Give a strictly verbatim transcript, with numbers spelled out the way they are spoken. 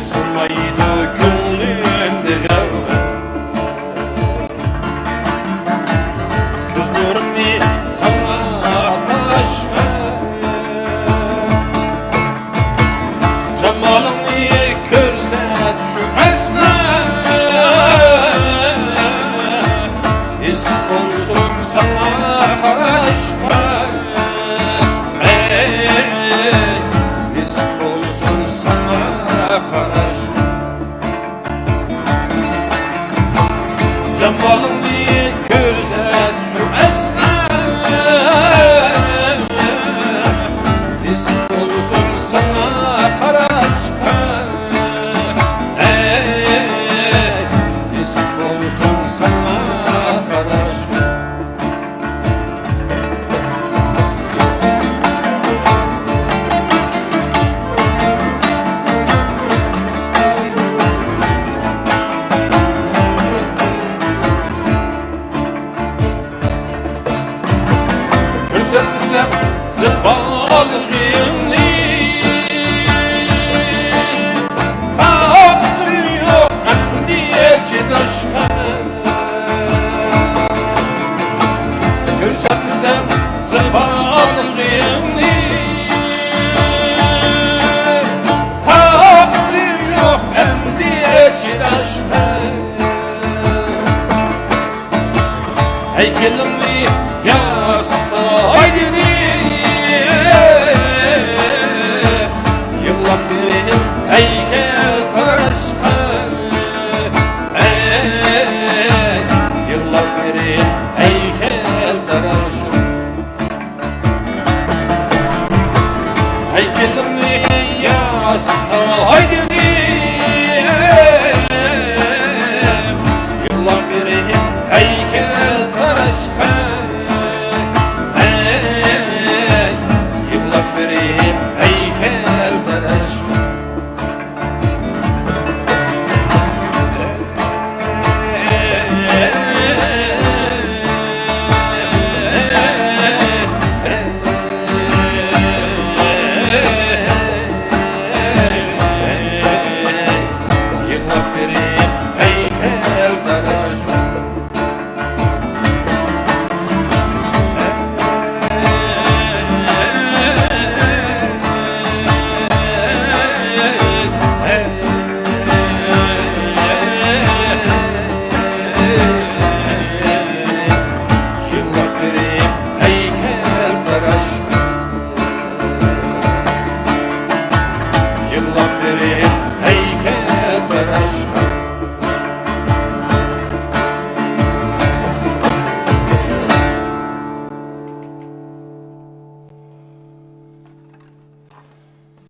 سىڭمەيدۇ كۆڭلۈمدە غەۋغا. كۆزلىرىمنى ساڭا ئاچقان، جامالىڭنى كۆرسەت شۇ ئەسنا. ھېس بولسۇن ساڭا قاراشقا، ئەي، ھېس بولسۇن ساڭا قاراشقا. جامالىڭنى كۆرسەت شۇ ئەسنا، ھېس بولسۇن ساڭا قاراشقا، ئەي، ھېس بولسۇن ساڭا قاراشقا. كۆرسەتمىسەم زىبالىقىڭنى، تاقىتىم يوق ئەمدى چىداشقا. كۆرسەتمىسەم زىبالىقىڭنى، تاقىتىم يوق ئەمدى چىداشقا. ھەيكىلىڭنى ياسىتاي دېدى، يىغلاپ بېرىپ ھەيكەلتىراشقا. ئەي، يىغلاپ بېرىپ ھەيكەلتىراشقا. ھەيكىلىڭنى ياسىتاي دېدى،